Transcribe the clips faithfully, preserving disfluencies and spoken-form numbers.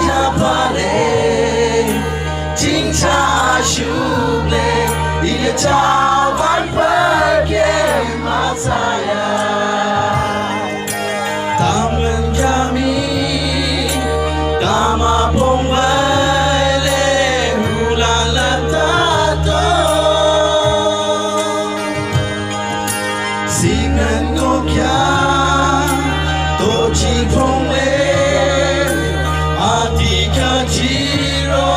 Japa le, chingcha shup le, iya chawan perke masaya. Taman kami, tama pongwai le, hula lata to. Singan ngokya, to chi phong le, ati ka chi ro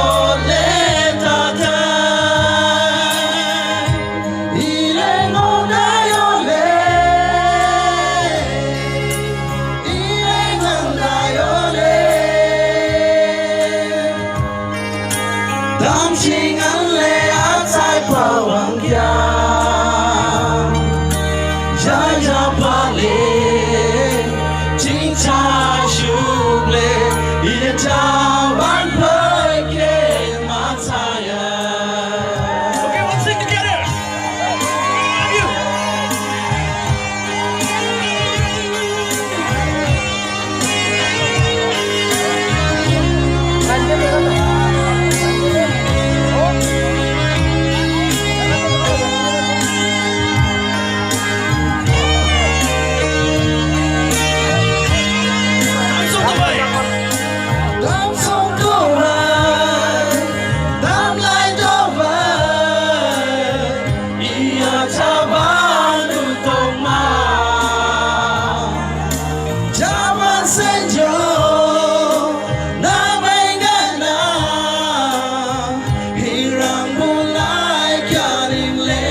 le tata. Ile ngo da yo le, ile ngan da yo le. Dam sing an le atai pa wang ya. Ja ja pa le, ching cha shu le, ye cha wan poi ke ma cha ya. Okay, let's sing together. Dam song ko wai, dam lai do wai, iya cha ba nu tong ma. Cha ba sen jo, na bai ga na, hirang bu lai kya ling le.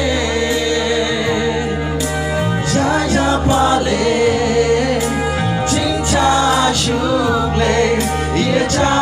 Ja ja pa le, ching cha shuk le, iya cha